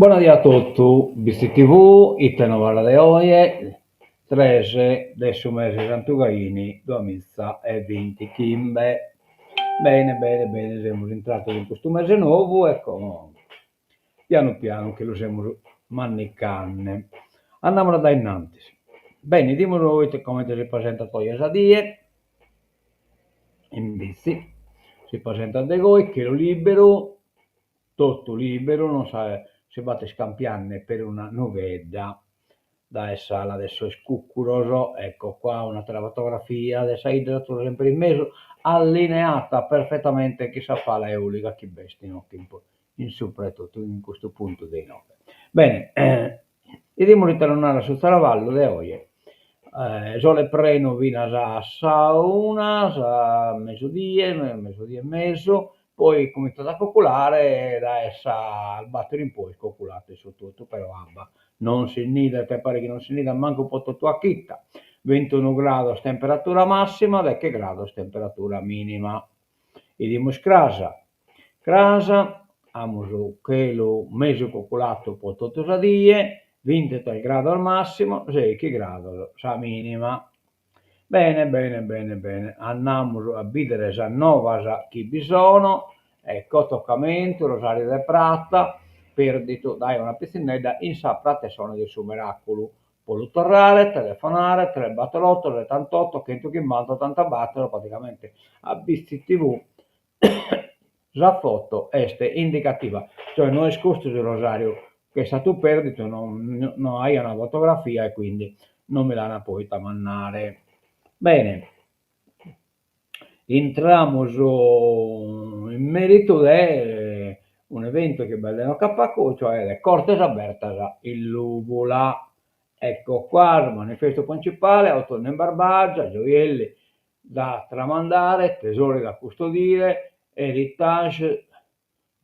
Bona die a totu, BitzTV, ite novas de oje, tres de su mese Santu Gaini duamiza e bintichimbe. Bene bene bene semus intrados in custu mese nou e como pianu pianu che lu semus mannicande. Andamus a dae innantis. Bene, 'idimus ite comente si presentat oje sa die, in Bitzi, si presentat de goi, chelu liberu, totu liberu, non si b'at iscampiande peruna nughedda dae s'ala de sos cucuros, ecco qua un'atera fotografia de sa 'idda sa turre sempre in mesu, allineata perfettamente chin sa pala eolica chi b'est inoghe in supra 'e totu in custu puntu de inoghe. Bene, 'idimus ite nos narat su zaravallu de oje, sole prenu finas a sa una, sa mesudie, mesudie e mesu, poi cuminzat a coculare e dae sas bator in poi coculat de su totu, però abba non si nd'idet, paret chi non si nd'idat mancu po totu a chita, bintunu grados temperatura massima, deche grados temperatura minima. 'Idimus cras, cras amus chelu mesu coculatu po totu sa die, bintitres grados massimo, seichi grados sa minima. Bene bene bene bene, andamus a bìdere sas novas chi bi sono, ecco, tocamentu, Rosariu de prata, pèrdidu dae una pitzinnedda in sa pratessone de su Meràculu. Po lu torrare, telefonare, tres bator oto setantoto chentuchimbanta otantabator, praticamente a Bitzi TV sa foto est indicativa, cioè no est custu su rosariu ch'est statu perditu, no no aia una fotografia e quindi non mi l'ana poita mandare. Bene, intramus in meritu de un'eventu chi b'est de no pagu, cioè de Cortes Abertas in Lùvula. Ecco qua su manifestu principale, Autunno in Barbagia, gioielli da tramandare, tesori da custodire, heritage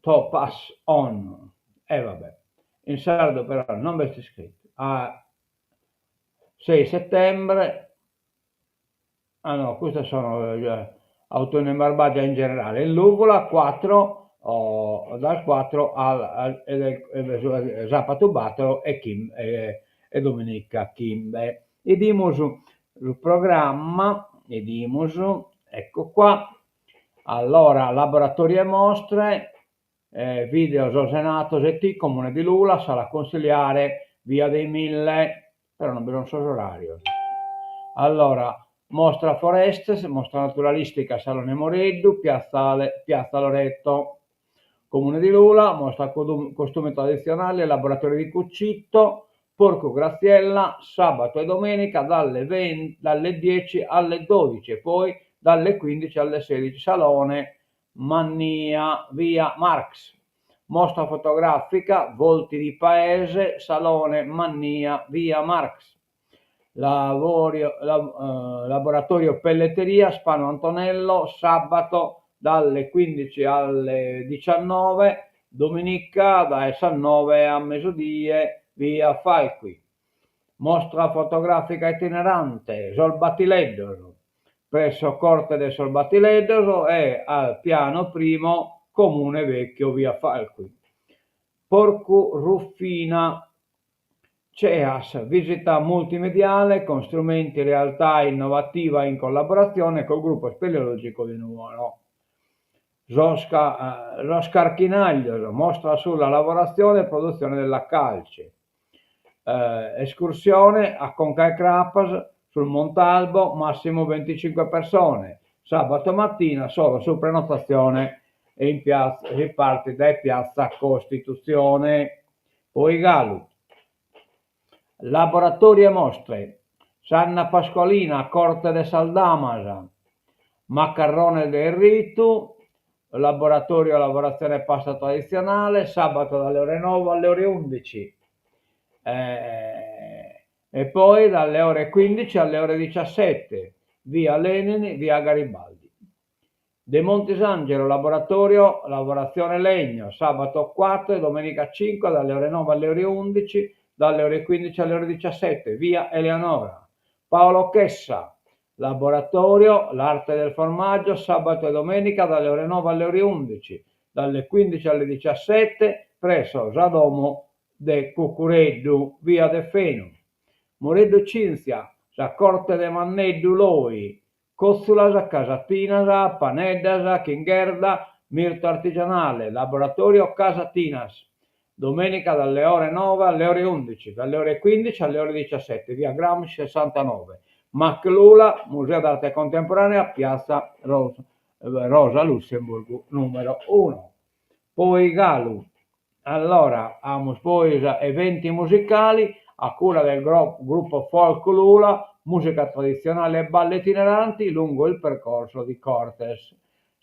to pass on. E vabbè, in sardu però non b'est iscritu. A sei settembre, ah no, custos sono Autunno in Barbagia in generale, in Lùvula 4, dal 4 al sapatu bator e e dominica chimbe. 'Idimus su programma, 'idimus, ecco qua, allora laboratorio e mostre, video sos Enattos e T, Comune di Lula, sala consiliare, via dei Mille, però non bi sun sos orarios. Allora, mostra Forestes, mostra naturalistica Salone Moreddu, piazzale, piazza Loreto, Comune di Lula, mostra costumi tradizionali e laboratorio di cucito, Porcu Graziella, sabato e domenica dalle dalle 10 alle 12 e poi dalle 15 alle 16, Salone Mannia, via Marx. Mostra fotografica Volti di Paese, Salone Mannia, via Marx. Lavorio, laboratorio pelletteria Spano Antonello, sabato dalle 15 alle 19, domenica dae sas 9 a mesudie, via Falqui. Mostra fotografica itinerante Sos Batileddos, presso Corte de sos Batileddos e al piano primo Comune Vecchio via Falqui. Porcu Ruffina Ceas, visita multimediale con strumenti realtà innovativa in collaborazione col gruppo speleologico di Nuoro. Sos sos carchinaglios, mostra sulla lavorazione e produzione della calce. Escursione a Conca 'e Crapas sul Montalbo, massimo 25 persone, sabato mattina solo su prenotazione e in piazza, si partit dae piazza Costituzione. Poi galu, laboratori e mostre, Sanna Pasqualina, Corte de sas Damas, macarrones de 'Erritu, laboratorio lavorazione pasta tradizionale, sabato dalle ore 9 alle ore 11 e poi dalle ore 15 alle ore 17, via Lenin, via Garibaldi. De Montis Angelo, laboratorio lavorazione legno, sabato 4 e domenica 5 dalle ore 9 alle ore 11, dalle ore 15 alle ore 17, via Eleonora. Paolo Chessa, laboratorio l'arte del formaggio, sabato e domenica dalle ore 9 alle ore 11, dalle 15 alle 17 presso sa domo. de Cucureddu, via Deffenu. Mureddu Cinzia, sa corte de Manneddu Loi, Còtzulas, casatinas, paneddas chin gherda, mirto artigianale, laboratorio Casatinas. Domenica dalle ore 9 alle ore 11, dalle ore 15 alle ore 17, via Gramsci 69, Mac Lula, Museo d'Arte Contemporanea, piazza Rosa Lussemburgu numero 1. Poi galu, allora, amus poi eventi musicali a cura del gruppo folk Lula, musica tradizionale e balli itineranti lungo il percorso di Cortes.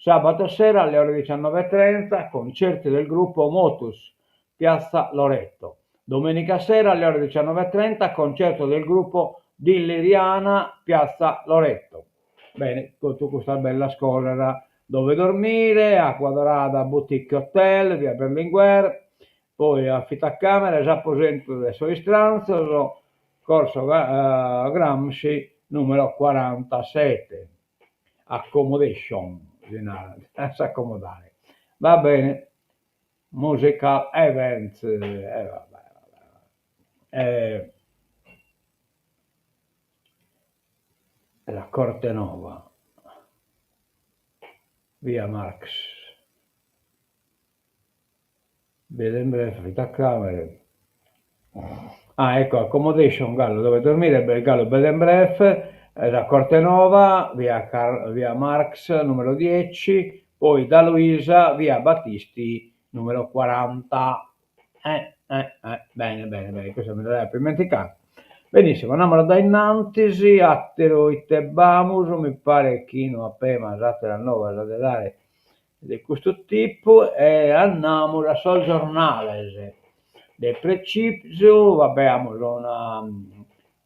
Sabato sera alle ore 19.30 concerti del gruppo Motus, Piazza Loreto. Domenica sera alle ore 19.30 concerto del gruppo Dilliriana, Piazza Loreto. Bene, totu custas bellas cosas, dove dormire, Acqua Dorada Boutique Hotel, via Berlinguer, poi affittacamere, s'aposentu de sos istranzos, corso Gramsci numero 47. Accommodation si narat, a s'accomodare. Va bene, musical events, e va bene va bene. La Corte Nova, via Marx. Bed and breakfast, affittacamere. Ah ecco, accommodation galu, dove dormire, b'est galu bed and breakfast, la Corte Nova, via Car via Marx numero dieci, poi da Luisa, via Battisti numero 40. Eh eh eh, bene bene bene, custu mi dd'apo ismentigadu. Benissimo, andamus a dae innantis, atteru ite b'amus, mi paret chi no apemas atteras novas de dare de custu tipu e andamus a sos giornales. De pretzisu, va bè, amus una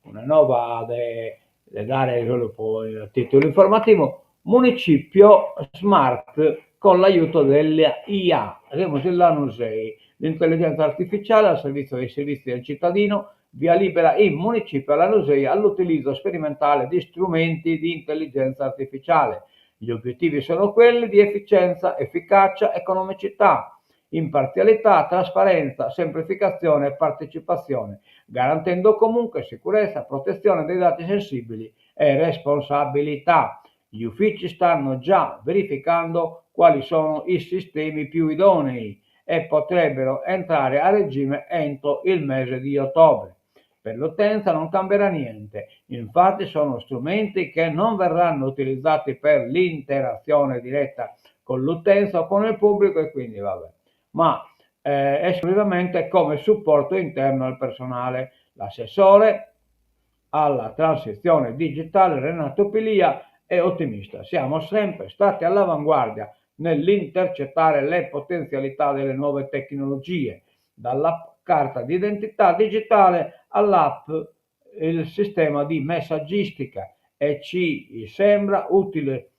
una nova de de dare solu pro titulu informativu, Municipio smart con l'aiuto della IA, semus in Lanusei, l'intelligenza artificiale al servizio dei servizi del cittadino, via libera in municipio a Lanusei all'utilizzo sperimentale di strumenti di intelligenza artificiale. Gli obiettivi sono quelli di efficienza, efficacia, economicità, imparzialità, trasparenza, semplificazione e partecipazione, garantendo comunque sicurezza, protezione dei dati sensibili e responsabilità. Gli uffici stanno già verificando quali sono i sistemi più idonei e potrebbero entrare a regime entro il mese di ottobre. Per l'utenza non cambierà niente, infatti sono strumenti che non verranno utilizzati per l'interazione diretta con l'utenza o con il pubblico e quindi vabbè, ma eh, esclusivamente come supporto interno al personale. L'assessore alla transizione digitale Renato Pilia è ottimista. Siamo sempre stati all'avanguardia nell'intercettare le potenzialità delle nuove tecnologie, dalla carta d'identità digitale all'app, il sistema di messaggistica e ci sembra utile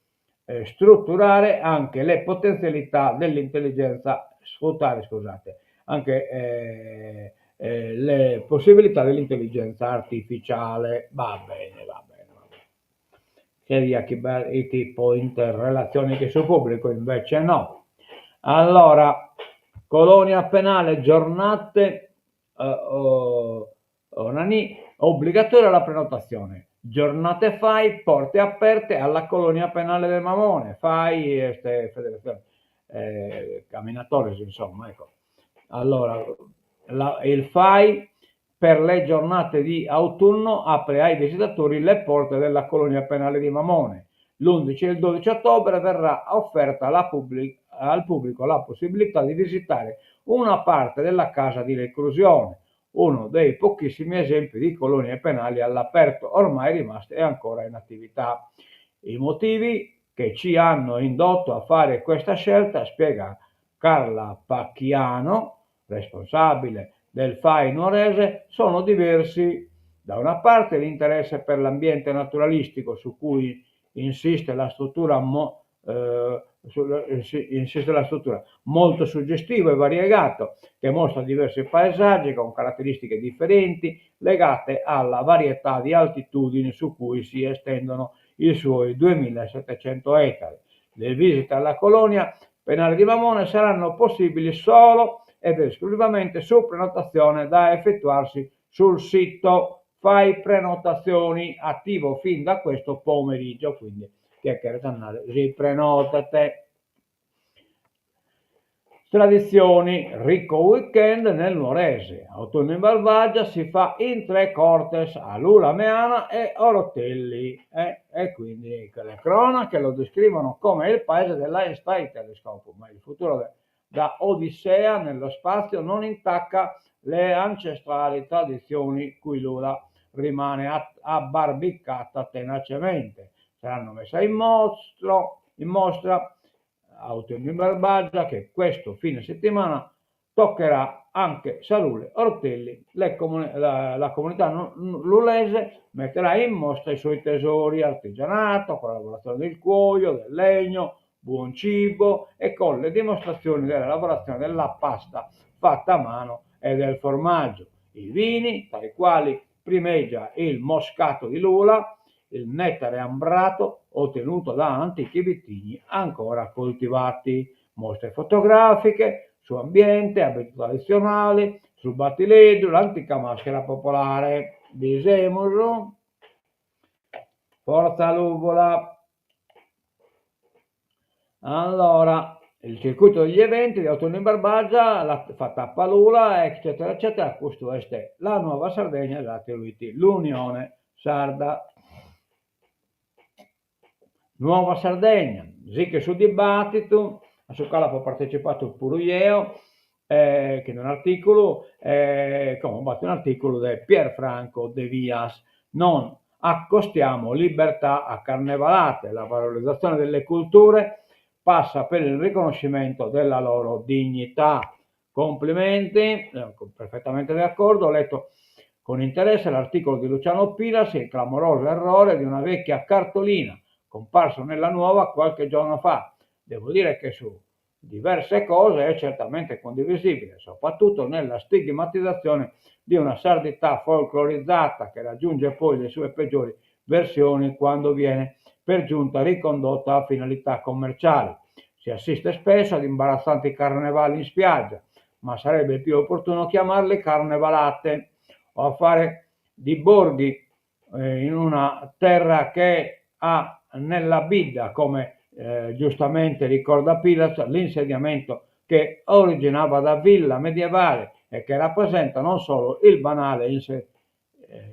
eh, strutturare anche le potenzialità dell'intelligenza, sfruttare, scusate, anche eh, eh, le possibilità dell'intelligenza artificiale. Va bene, va bene, va bene. Cheria chi b'est po interrelazione chin su pubblicu, invece no. Allora, colonia penale, giornate Onanì, obbligatoria la prenotazione. Giornate Fai, porte aperte alla colonia penale del Mamone. Fai est federazione caminadores, insomma, ecco. Allora, la, il Fai per le giornate di autunno apre ai visitatori le porte della colonia penale di Mamone. L'11 e il 12 ottobre verrà offerta pubblic al pubblico la possibilità di visitare una parte della casa di reclusione, uno dei pochissimi esempi di colonie penali all'aperto ormai rimaste ancora in attività. I motivi che ci hanno indotto a fare questa scelta, spiega Carla Pacchiano, responsabile del FAI nuorese, sono diversi. Da una parte l'interesse per l'ambiente naturalistico su cui insiste la struttura mo, eh, insiste la struttura, molto suggestivo e variegato, che mostra diversi paesaggi con caratteristiche differenti legate alla varietà di altitudini su cui si estendono i suoi 2700 ettari. Le visite alla colonia penale di Mamone saranno possibili solo ed esclusivamente su prenotazione da effettuarsi sul sito Fai prenotazioni attivo fin da questo pomeriggio, quindi chie cheret andare si prenotet. Tradizioni, ricco weekend nel Nuorese, Autunno in Barbagia si fa in tre Cortes, a Lula, Meana e Orotelli, eh? E quindi le cronache lo descrivono come il paese della Einstein Telescope, ma il futuro da Odissea nello spazio non intacca le ancestrali tradizioni cui Lula rimane abbarbicata tenacemente. Saranno messe in mostra, in mostra Autunno in Barbagia che questo fine settimana toccherà anche Sarule, Orotelli, la, la comunità lulese metterà in mostra i suoi tesori, artigianato, con la lavorazione del cuoio, del legno, buon cibo e con le dimostrazioni della lavorazione della pasta fatta a mano e del formaggio, i vini, tra i quali primeggia il moscato di Lula, il nettare ambrato ottenuto da antichi vitigni ancora coltivati, mostre fotografiche su ambiente, abiti tradizionali, su battileddu, l'antica maschera popolare. Bi semus. Forza Lùvula! Allora, il circuito degli eventi di Autunno in Barbagia, la fa tappa Lula, eccetera, eccetera, custu est La Nuova Sardegna e s'ateru fit L'Unione Sarda. Nuova Sardegna, sighit su dibattitu, a su cale apo partecipadu puru jeo, chin un'articulu, e como b'at un'articulu de Pier Franco Devias, Non accostiamo libertà a carnevalate, la valorizzazione delle culture passa per il riconoscimento della loro dignità. Complimenti, perfettamente d'accordo, ho letto con interesse l'articolo di Luciano Piras, il clamoroso errore di una vecchia cartolina comparso nella Nuova qualche giorno fa. Devo dire che su diverse cose è certamente condivisibile, soprattutto nella stigmatizzazione di una sardità folclorizzata che raggiunge poi le sue peggiori versioni quando viene per giunta ricondotta a finalità commerciali. Si assiste spesso ad imbarazzanti carnevali in spiaggia, ma sarebbe più opportuno chiamarli carnevalate o a fare di borghi in una terra che ha nella bidda, come giustamente ricorda Piras, l'insediamento che originava da villa medievale e che rappresenta non solo il banale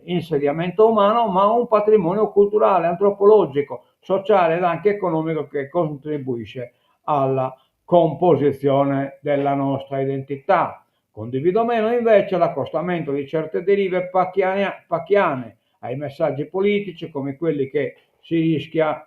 insediamento umano, ma un patrimonio culturale, antropologico, sociale ed anche economico che contribuisce alla composizione della nostra identità. Condivido meno invece l'accostamento di certe derive pacchiane ai messaggi politici come quelli che si rischia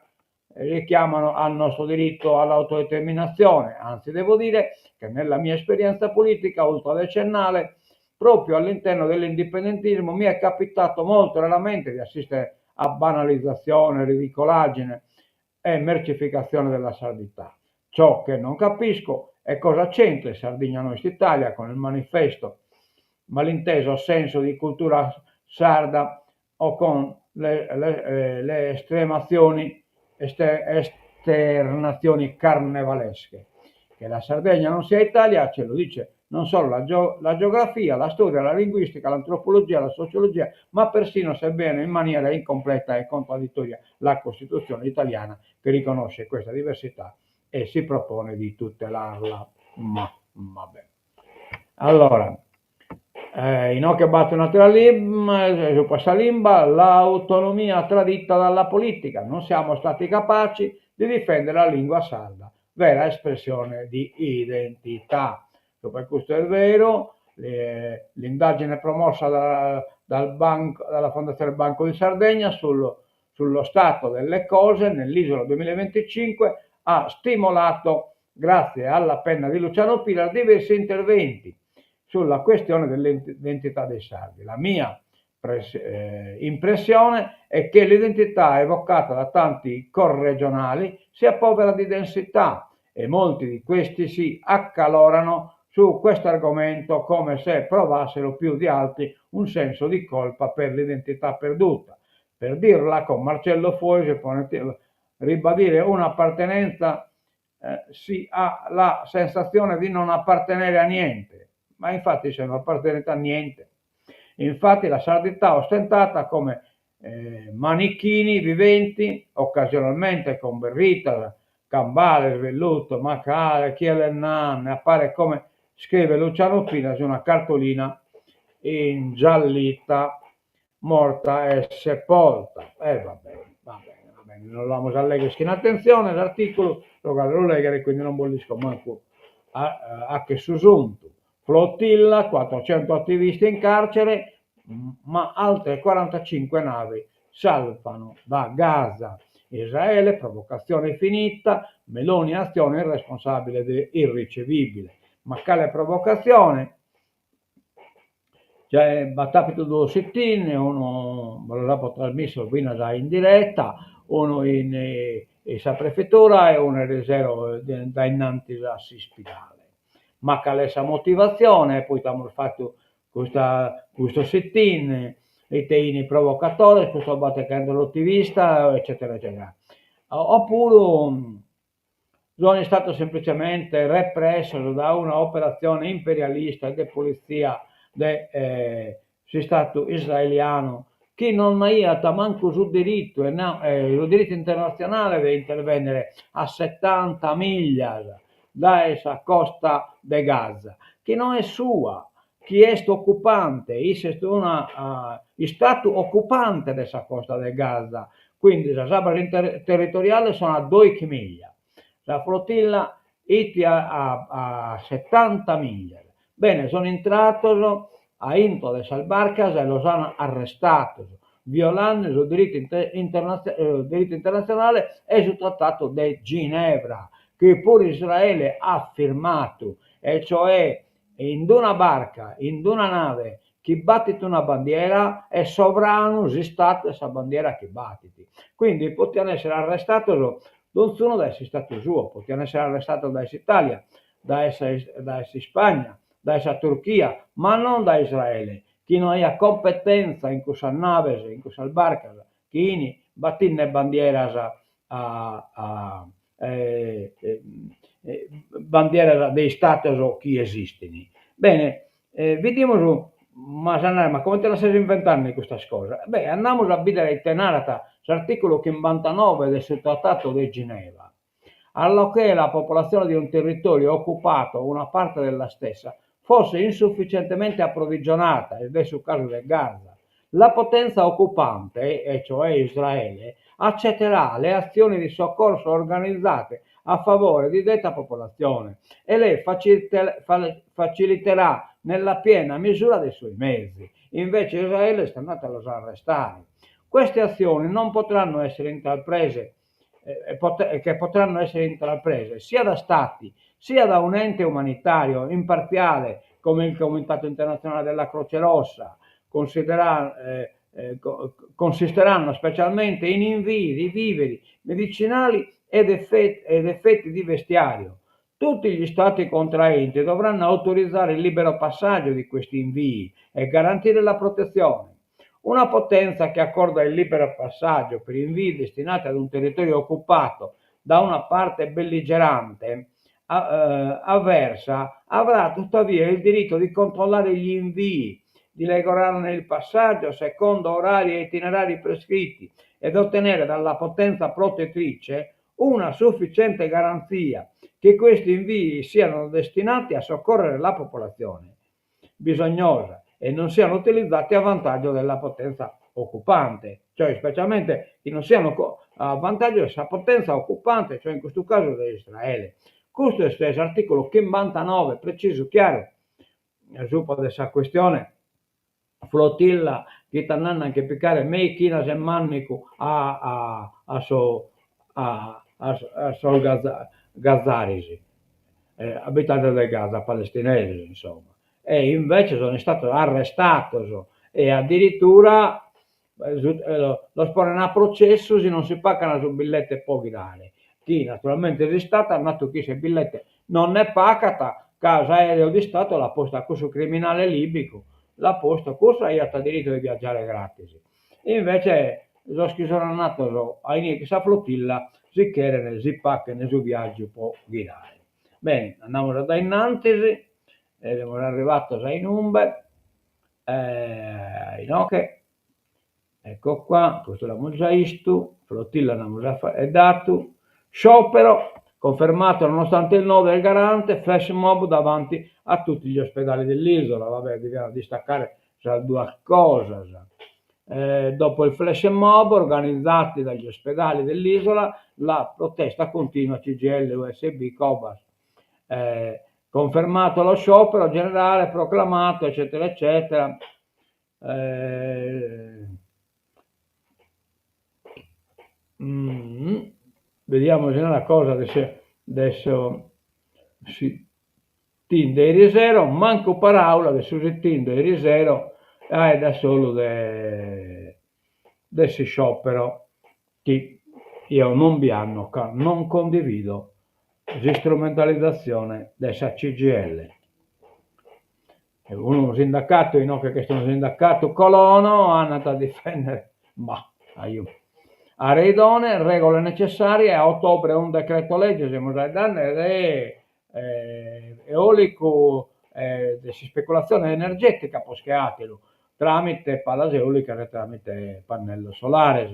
richiamano al nostro diritto all'autodeterminazione. Anzi, devo dire che nella mia esperienza politica ultradecennale, proprio all'interno dell'indipendentismo, mi è capitato molto raramente di assistere a banalizzazione, ridicolaggine e mercificazione della sardità. Ciò che non capisco è cosa c'entri Sardigna no est Italia con il manifesto malinteso senso di cultura sarda o con le le estremazioni esternazioni carnevalesche. Che la Sardegna non sia Italia ce lo dice non solo la la geografia, la storia, la linguistica, l'antropologia, la sociologia, ma persino, sebbene in maniera incompleta e contraddittoria, la Costituzione italiana che riconosce questa diversità e si propone di tutelarla. Ma vabbè. Allora, inoghe b'at un'àtera limba, subra sa limba, l'autonomia tradita dalla politica, non siamo stati capaci di difendere la lingua sarda, vera espressione di identità. Subra custu est beru, l'indagine promossa dal banco, dalla Fondazione Banco di Sardegna sullo sullo stato delle cose nell'isola 2025 ha stimolato, grazie alla penna di Luciano Piras, diversi interventi sulla questione dell'identità dei sardi. La mia impressione è che l'identità evocata da tanti corregionali sia povera di densità e molti di questi si accalorano su quest'argomento come se provassero più di altri un senso di colpa per l'identità perduta. Per dirla con Marcello Fois, ribadire un'appartenenza si ha la sensazione di non appartenere a niente. Ma infatti isse no appartenit a niente. Infatti la sardità ostentata come manichini viventi, occasionalmente con berritas, cambales, velluto, ma cale, chie l'est nande, appare come scrive Luciano Finas una cartolina ingiallita, morta e sepolta. E va bene, va bene, va bene, no l'amus a legher chin atentzione s'articulu, tocat a lu leghere, quindi non bos l'isco mancu a 'acher su suntu. Flotilla, 400 attivisti in carcere, ma altre 45 navi salpano da Gaza. Israele, provocazione finita, Meloni azione irresponsabile ed irricevibile. Ma cale provocazione? Cioè b'at apidu duos sit-in, unu bos los apo trasmissos finas in diretta, unu in in sa prefetura e unu erisero dae innantis a s'ispidale. Ma cale est sa motivatzione poita amus fatu custa custos sit-in, ite 'ini provocatores custos batorchentos attivistas eccetera eccetera. Oppuru sono istados semplicemente repressos da una operatzione imperialista e de politzia de s'istadu israelianu chi non aiat mancu su diritu e su diritu internatzionale de intervènnere a setanta mìllias dae sa costa de Gaza, chi no est sua, chi est ocupante, isse est unu istadu ocupante de sa costa de Gaza, quindi sas abbas territoriales sono a doighi mìllia, sa flotilla 'it a setanta mìllias. Bene, sono intrados a intro de sas barcas e los an arrestados, violande su diritu diritu internatzionale e su Tratatu de Ginevra, chi puru Israele at firmadu, e cioè in d'una barca, in d'una nave chi batit una bandiera est sovranu s'istatu 'e sa bandiera chi batit. Quindi potian essere arrestados donzunu dae s'istatu suo, potian essere arrestados dae s'Italia, dae dae s'Ispagna, dae sa Turchia, ma non dae Israele, chi no aiat competenza in cussas naves, in cussas barcas chi 'ini batinde bandieras a a bandieras de istatos chi esistin. Bene, bidimus, m'as a narrer, ma comente las ses inventende custas cosas? Beh, andamus a bidere ite narat s'articulu chimbantanoe de su Tratatu de Ginevra. Allorché la popolazione di un territorio occupato o una parte della stessa fosse insufficientemente approvvigionata, ed è su casu de Gaza, la potenza occupante, e cioè Israele, accetterà le azioni di soccorso organizzate a favore di detta popolazione e le faciliterà nella piena misura dei suoi mezzi. Invece Israele est andadu a los arrestare. Queste azioni non potranno essere intraprese che potranno essere intraprese sia da Stati sia da un ente umanitario imparziale come il Comitato Internazionale della Croce Rossa, consisteranno specialmente in invii di viveri, medicinali ed effetti di vestiario. Tutti gli Stati contraenti dovranno autorizzare il libero passaggio di questi invii e garantire la protezione. Una potenza che accorda il libero passaggio per invii destinati ad un territorio occupato da una parte belligerante avversa avrà tuttavia il diritto di controllare gli invii, di regolarne il passaggio secondo orari e itinerari prescritti ed ottenere dalla potenza protettrice una sufficiente garanzia che questi invii siano destinati a soccorrere la popolazione bisognosa e non siano utilizzati a vantaggio della potenza occupante, cioè specialmente chi non siano a vantaggio de sa potenza occupante, cioè in custu casu de Israele. Custu est s'articulu chimbantanoe, precisu, chiaru, subra de sa questione flotilla chi est andende a nche picare meichinas e mannicu a a a so a a sos gazaris, abitantes de Gaza, palestinesos insomma, e invece sono istados arrestados e addirittura los ponen a processu si non si pagan su billete po ghirare, chi naturalmente s'Istatu at natu chi su billete non nde pagat ca s'aereo de Istatu l'at postu a cussu criminale libicu, l'at postu, cussu aiat diritu de viaggiare gratis, invece sos chi sun andados a inie chin sa flotilla si cheren si paghen su viaggiu po ghirare. Bene, andamus a dae innantis. Semus arrivados a inumbe, a inoche, ecco qua, custu l'amus già 'istu, flotilla nd'amus già faeddadu, sciopero confermato nonostante il no del garante, flash mob davanti a tutti gli ospedali dell'isola, va bè, bisogna distaccare sas duas cosas. Dopo il flash mob organizzati dagli ospedali dell'isola, la protesta continua CGIL, USB, Cobas. Confermato lo sciopero generale proclamato eccetera eccetera. Vediamo si narat cosa de su de su sit-in de erisero, mancu paraula de su sit-in de erisero, faeddat solu de de s'isciopero chi eo non bi ando ca non condivido s'istrumentalizatzione de sa CGIL. Unu sindacatu inoghe ch'est unu sindacatu colono andat a difendere, bah, aju. A Reidone, regole necessarie, a ottobre un decreto legge, semus faeddende de eolicu e de s'ispeculatzione energetica prus che ateru, tramite palas eolicas e tramite pannellos solares.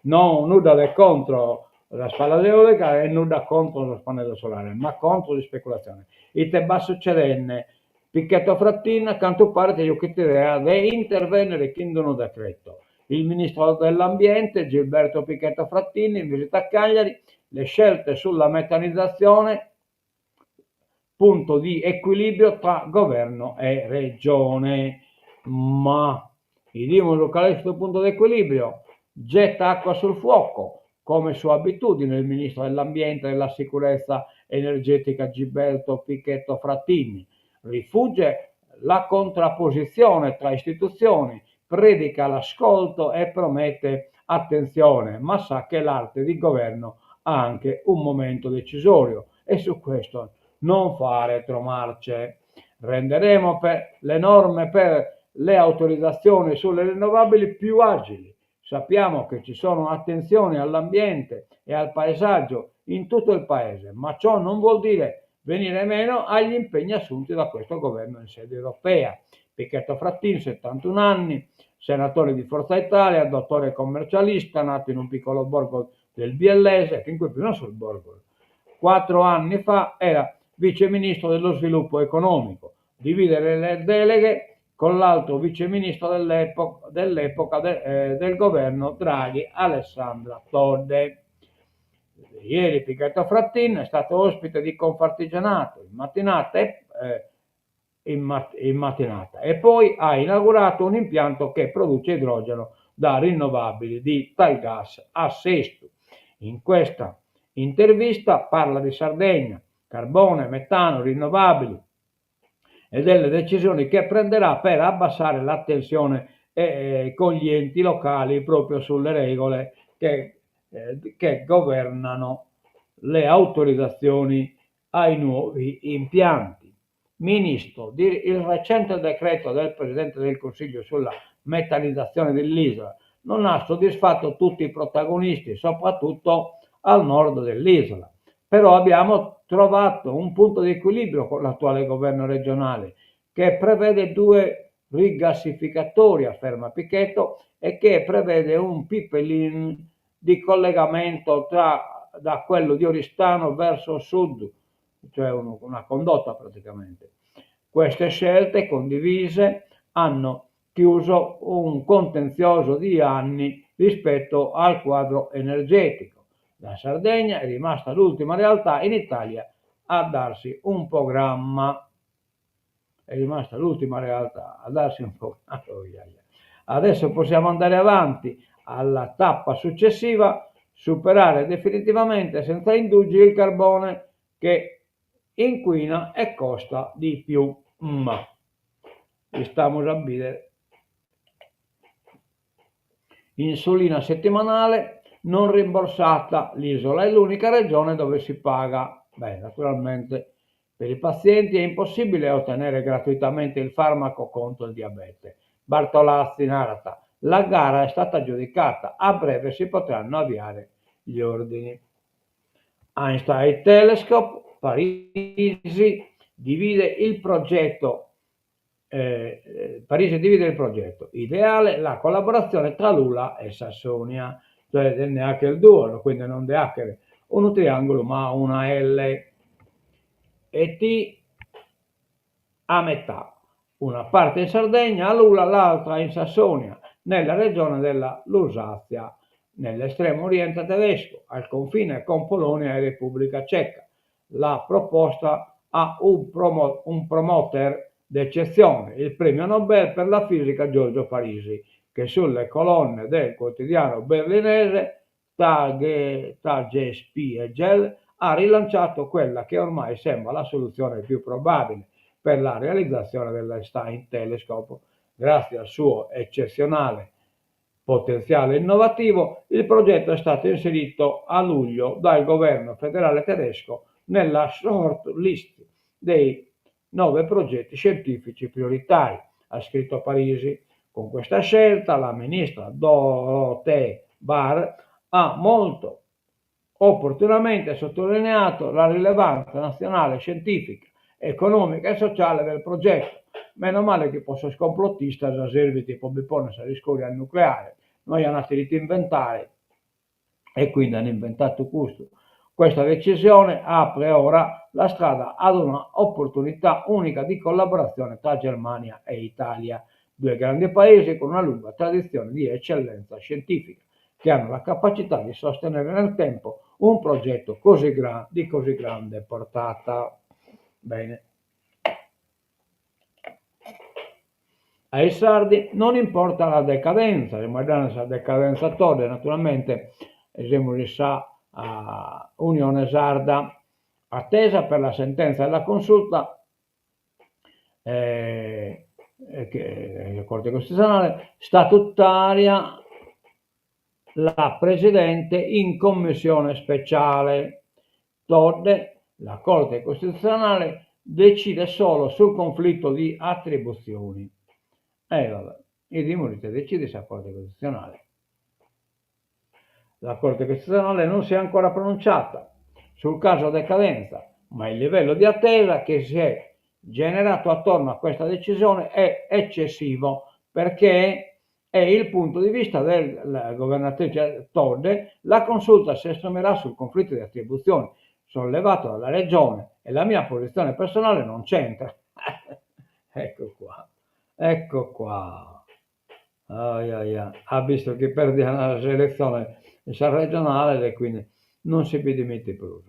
No nudda de contro sas palas eolicas e nudda contro sos pannellos solares, ma contro s'ispeculatzione. Ite b'at sucedende? Pichetto Fratin a cantu paret juchet idea de intervennere chin d'unu decreto. Il ministro dell'Ambiente, Gilberto Pichetto Fratin, in visita a Cagliari, le scelte sulla metanizzazione punto di equilibrio tra governo e regione. Ma 'idimus cale est su punto de equilibrio. Getta acqua sul fuoco, come sua abitudine, il ministro dell'Ambiente e della Sicurezza Energetica Gilberto Pichetto Fratin. Rifugge la contrapposizione tra istituzioni, predica l'ascolto e promette attenzione, ma sa che l'arte di governo ha anche un momento decisorio e su questo non fa retromarce. Renderemo per le norme per le autorizzazioni sulle rinnovabili più agili. Sappiamo che ci sono attenzioni all'ambiente e al paesaggio in tutto il Paese, ma ciò non vuol dire venire meno agli impegni assunti da questo governo in sede europea. Pichetto Fratin, 71 anni, senatore di Forza Italia, dottore commercialista, nato in un piccolo borgo del Biellese, che in cui non sul borgo. Quattro anni fa era viceministro dello sviluppo economico. Divide le deleghe con l'altro viceministro dell'epoca de, eh, del governo Draghi, Alessandra Todde. Ieri Pichetto Fratin è stato ospite di Confartigianato in mattinata e, eh, in, mat- in mattinata e poi ha inaugurato un impianto che produce idrogeno da rinnovabili di Italgas a Sestu. In questa intervista parla di Sardegna, carbone, metano, rinnovabili e delle decisioni che prenderà per abbassare la tensione eh, con gli enti locali proprio sulle regole che, eh, che governano le autorizzazioni ai nuovi impianti. Ministro, il recente decreto del Presidente del Consiglio sulla metanizzazione dell'isola non ha soddisfatto tutti i protagonisti, soprattutto al nord dell'isola. Però abbiamo trovato un punto di equilibrio con l'attuale governo regionale che prevede due rigassificatori, afferma Pichetto, e che prevede un pipeline di collegamento tra, da quello di Oristano verso sud, cioè una condotta praticamente. Queste scelte condivise hanno chiuso un contenzioso di anni rispetto al quadro energetico. La Sardegna è rimasta l'ultima realtà in Italia a darsi un programma. È rimasta l'ultima realtà a darsi un programma. Adesso possiamo andare avanti alla tappa successiva, superare definitivamente senza indugi il carbone che inquina e costa di più. Ma istamus a bìdere. Insulina settimanale non rimborsata, l'isola è l'unica regione dove si paga. Beh, naturalmente per i pazienti è impossibile ottenere gratuitamente il farmaco contro il diabete. Bartolazzi narat, la gara è stata aggiudicata, a breve si potranno avviare gli ordini. Einstein Telescope, Parisi. Divide il progetto Parisi divide il progetto, ideale la collaborazione tra Lula e Sassonia, cioè de nde 'acher duos, quindi non de 'acher unu triangulu ma una L. ET a metà, una parte in Sardegna a Lula, l'altra in Sassonia, nella regione della Lusazia, nell'estremo oriente tedesco, al confine con Polonia e Repubblica Ceca. La proposta ha un un promoter d'eccezione, il premio Nobel per la fisica Giorgio Parisi, che sulle colonne del quotidiano berlinese Tagesspiegel ha rilanciato quella che ormai sembra la soluzione più probabile per la realizzazione dell'Einstein Telescope. Grazie al suo eccezionale potenziale innovativo, il progetto è stato inserito a luglio dal governo federale tedesco nella short list dei nove progetti scientifici prioritari, ha scritto Parisi. Con questa scelta la ministra Dorothee Bär ha molto opportunamente sottolineato la rilevanza nazionale, scientifica, economica e sociale del progetto. Meno male chi po sos complottistas servit po bi ponner sa iscoria nucleare, no aian ateru ite inventare e quindi an inventadu custu. Questa decisione apre ora la strada ad una opportunità unica di collaborazione tra Germania e Italia, due grandi paesi con una lunga tradizione di eccellenza scientifica, che hanno la capacità di sostenere nel tempo un progetto così di così grande portata. Bene. Ai sardi non importa la decadenza, semus faeddende de sa decadenza Todde, naturalmente semus in sa Unione Sarda, attesa per la sentenza della Consulta che Corte Costituzionale statutaria la Presidente in commissione speciale. Todde, la Corte Costituzionale decide solo sul conflitto di attribuzioni. E vabbè, 'idimus ite decidit sa Corte Costituzionale. La Corte Costituzionale non si è ancora pronunciata sul caso decadenza, ma il livello di attesa che si è generato attorno a questa decisione è eccessivo perché è il punto di vista della governatrice Todde, la consulta si esprimerà sul conflitto di attribuzioni sollevato dalla Regione e la mia posizione personale non c'entra. Ecco qua, ecco qua. Ai ai ai, at bistu chi perdiat s'eletzione sa regionale e quindi non si bi dimitit prus.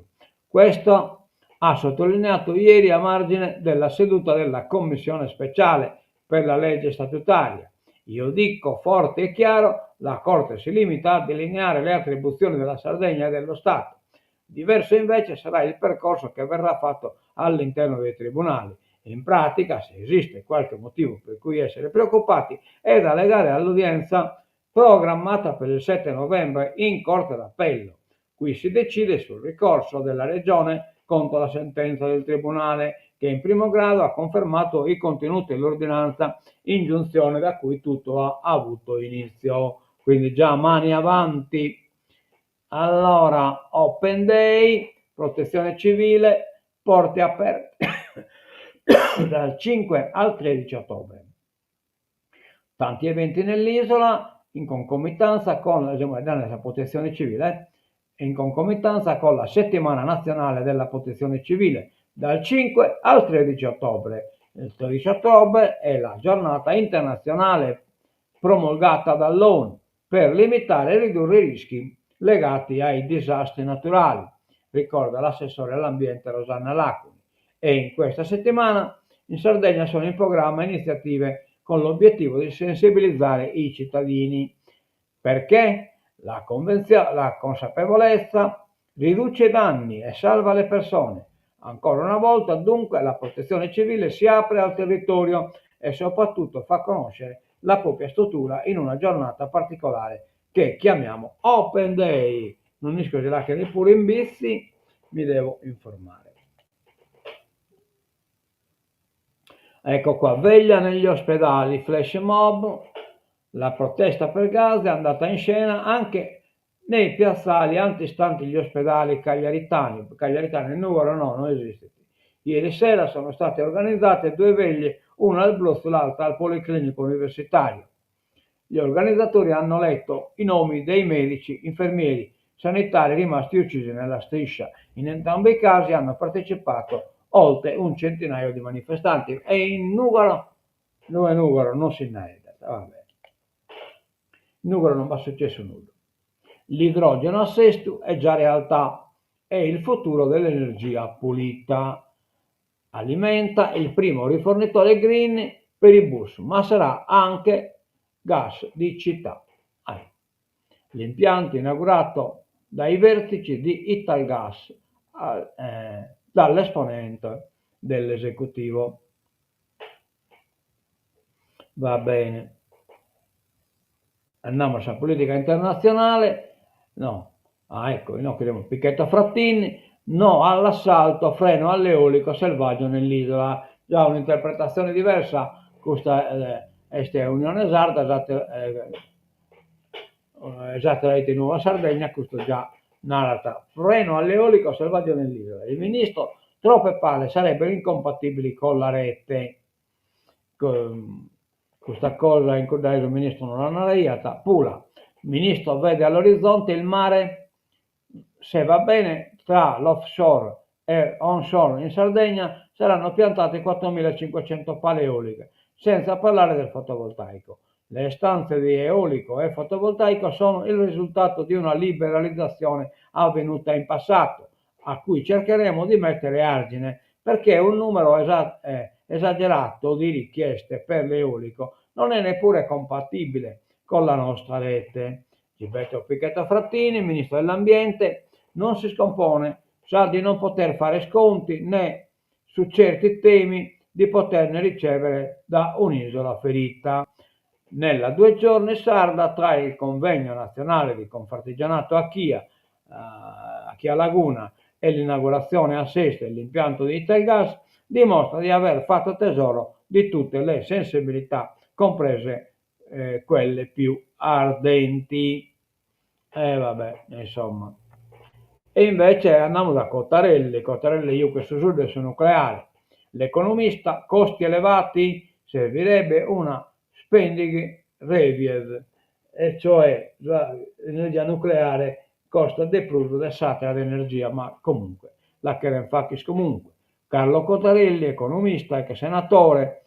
Questo ha sottolineato ieri a margine della seduta della Commissione speciale per la legge statutaria. Io dico forte e chiaro, la Corte si limita a delineare le attribuzioni della Sardegna e dello Stato. Diverso invece sarà il percorso che verrà fatto all'interno dei tribunali. In pratica, se esiste qualche motivo per cui essere preoccupati, è da legare all'udienza programmata per il 7 novembre in Corte d'Appello. Qui si decide sul ricorso della Regione contro la sentenza del Tribunale che in primo grado ha confermato i contenuti dell'ordinanza ingiunzione da cui tutto ha avuto inizio. Quindi già mani avanti. Allora, Open Day, protezione civile, porte aperte dal 5 al 13 ottobre. Tanti eventi nell'isola in concomitanza con la protezione civile, in concomitanza con la settimana nazionale della protezione civile dal 5 al 13 ottobre. Il 13 ottobre è la giornata internazionale promulgata dall'ONU per limitare e ridurre i rischi legati ai disastri naturali, ricorda l'assessore all'ambiente Rosanna Laconi. E in questa settimana in Sardegna sono in programma iniziative con l'obiettivo di sensibilizzare i cittadini, perché la, la consapevolezza riduce i danni e salva le persone. Ancora una volta, dunque, la protezione civile si apre al territorio e soprattutto fa conoscere la propria struttura in una giornata particolare che chiamiamo Open Day. Non isco se la che neppure in bici, mi devo informare. Ecco qua, veglia negli ospedali, flash mob, la protesta per Gaza è andata in scena anche nei piazzali antistanti gli ospedali cagliaritani. Cagliaritani, Nugoro no, non esiste. Ieri sera sono state organizzate due veglie, una al Brotzu l'altra al Policlinico Universitario. Gli organizzatori hanno letto i nomi dei medici, infermieri, sanitari rimasti uccisi nella striscia. In entrambi i casi hanno partecipato oltre un centinaio di manifestanti. E in Nùgoro, no in Nùgoro non si narat, va bene. In Nùgoro non b'at successu nudda. L'idrogeno a Sestu è già realtà, è il futuro dell'energia pulita. Alimenta il primo rifornitore green per i bus, ma sarà anche gas di città. L'impianto inaugurato dai vertici di Italgas eh, dall'esponente dell'esecutivo. Va bene. Andamus a sa politica internatzionale, no, ah ecco, inoghe cherimus Pichetto Fratin, no all'assalto, freno all'eolico selvaggio nell'isola, già un'interpretatzione diversa, custa est Unione Sarda, s'atera est Nuova Sardegna, custu già narat freno all'eolico selvaggio nell'isola, il ministro troppe pale sarebbero incompatibili con la rete. Custa cosa in cuddae su ministru no la naraiat. Pula, ministro vede all'orizzonte il mare, se va bene tra l'offshore e onshore in Sardegna saranno piantate 4500 pale eoliche, senza parlare del fotovoltaico. Le istanze di eolico e fotovoltaico sono il risultato di una liberalizzazione avvenuta in passato, a cui cercheremo di mettere argine, perché un numero esagerato di richieste per l'eolico non è neppure compatibile con la nostra rete. Gilberto Pichetto Fratin, ministro dell'Ambiente, non si scompone, sa di non poter fare sconti né su certi temi di poterne ricevere da un'isola ferita. Nella due giorni sarda tra il convegno nazionale di Confartigianato a Chia, a Chia Laguna e l'inaugurazione a Sestu dell'impianto di Italgas dimostra di aver fatto tesoro di tutte le sensibilità, comprese eh, quelle più ardenti. E eh, vabbè, insomma. E invece andiamo da Cottarelli, Cottarelli giughet su su de su nucleare. L'economista, costi elevati, servirebbe una spending review, e cioè l'energia nucleare costat de prus de s'àtera energia, ma comunque la cherent fagher comunque. Carlo Cottarelli, economista, ex senatore,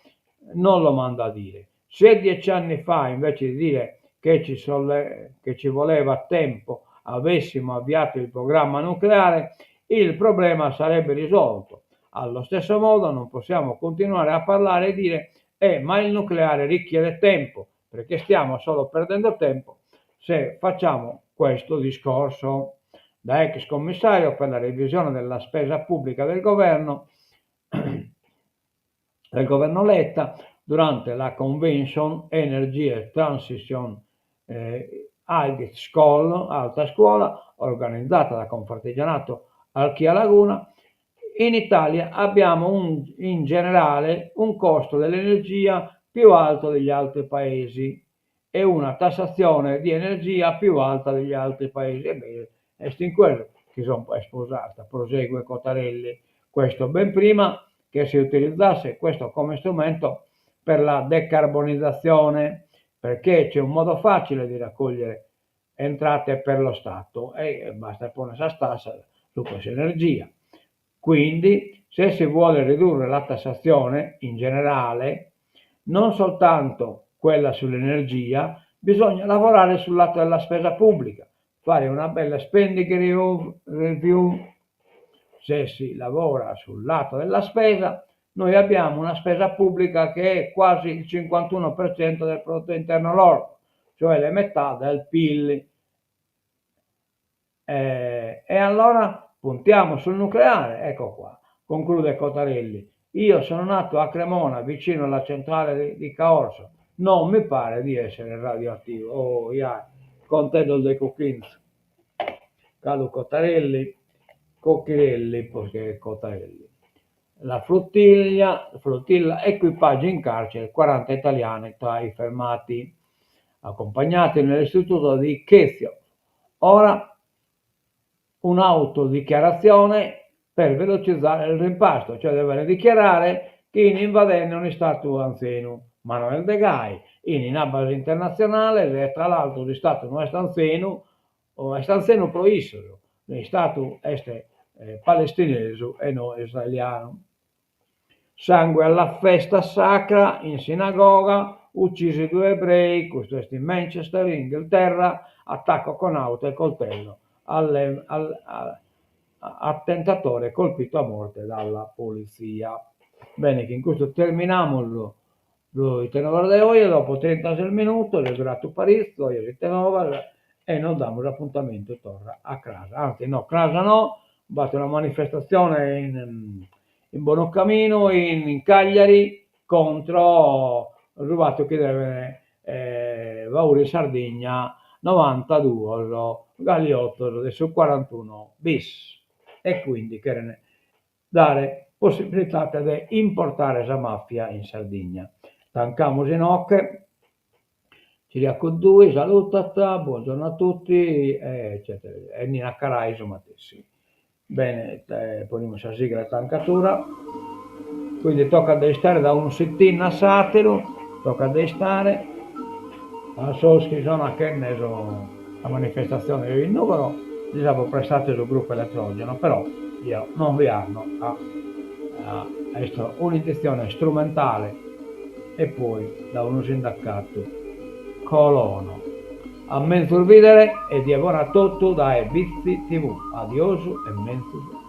non lo manda a dire. Se dieci anni fa, invece di dire che ci, solle, che ci voleva tempo, avessimo avviato il programma nucleare, il problema sarebbe risolto. Allo stesso modo non possiamo continuare a parlare e dire eh, ma il nucleare richiede tempo, perché stiamo solo perdendo tempo se facciamo questo discorso. Da ex commissario per la revisione della spesa pubblica del governo, del governo Letta, durante la Convention Energy Transition eh, High School, alta scuola, organizzata da Confartigianato Archia Laguna, in Italia abbiamo un, in generale un costo dell'energia più alto degli altri paesi e una tassazione di energia più alta degli altri paesi. Ebbene, est in quello chi so esposata, prosegue Cottarelli. Questo ben prima che si utilizzasse questo come strumento per la decarbonizzazione, perché c'è un modo facile di raccogliere entrate per lo Stato e basta porre sa tassa su questa energia. Quindi, se si vuole ridurre la tassazione in generale, non soltanto quella sull'energia, bisogna lavorare sul lato della spesa pubblica, fare una bella spending review. Se si lavora sul lato della spesa, noi abbiamo una spesa pubblica che è quasi il 51% del prodotto interno lordo, cioè la metà del PIL. Eh, e allora puntiamo sul nucleare, ecco qua, conclude Cottarelli. Io sono nato a Cremona, vicino alla centrale di Caorso. Non mi pare di essere radioattivo. Oh, yeah. Contento de Cucchins. Carlo Cottarelli, Cocchirelli, perché Cottarelli. La flottiglia, flottilla equipaggi in carcere, 40 italiani tra i fermati, accompagnati nell'istituto di Chezio. Ora un'autodichiarazione Per velocizzare il rimpasto, cioè devene dichiarare chi 'ini invadende un'istatu anzenu, ma no est de gai, 'ini in abbas internatzionales e tra l'altro s'istatu no est anzenu, o est anzenu pro issos, s'istatu est palestinesu e no israelianu. Sangue alla festa sacra in sinagoga, uccisi due ebrei, custu est in Manchester, in Inghilterra, attacco con auto e coltello attentatore colpito a morte dalla polizia. Bene, chin custu terminamus su Ite Novas de oje, dopo trintases minutos, est duratu paritzu oje s'Ite Novas e nos damus apuntamentu torra a cras, anzi no, cras no, b'at una manifestatzione in in Bonucaminu in Cagliari contro su fatu chi devent faure in Sardigna novantaduos galiotos de su quarantuno bis e quindi cherent dare possibilidade de importare sa mafia in Sardigna. Tancamus inoche, Ciriacu Dui salutat, buongiorno a tutti eccetera e Nina Carai su matessi. Bene, ponimus sa sigla 'e tancatura, quindi tocat de istare da unu sit-in a s'ateru, tocat de istare, a sos chi sono achende sa manifestazione in Nugoro lis apo prestatu su gruppu elettrogeno, però io non vi ando a est un'indizione strumentale e poi da unu sindacatu colono. A menzus bidere e die bona a totu dae Bitzi TV. Adiosu e menzus.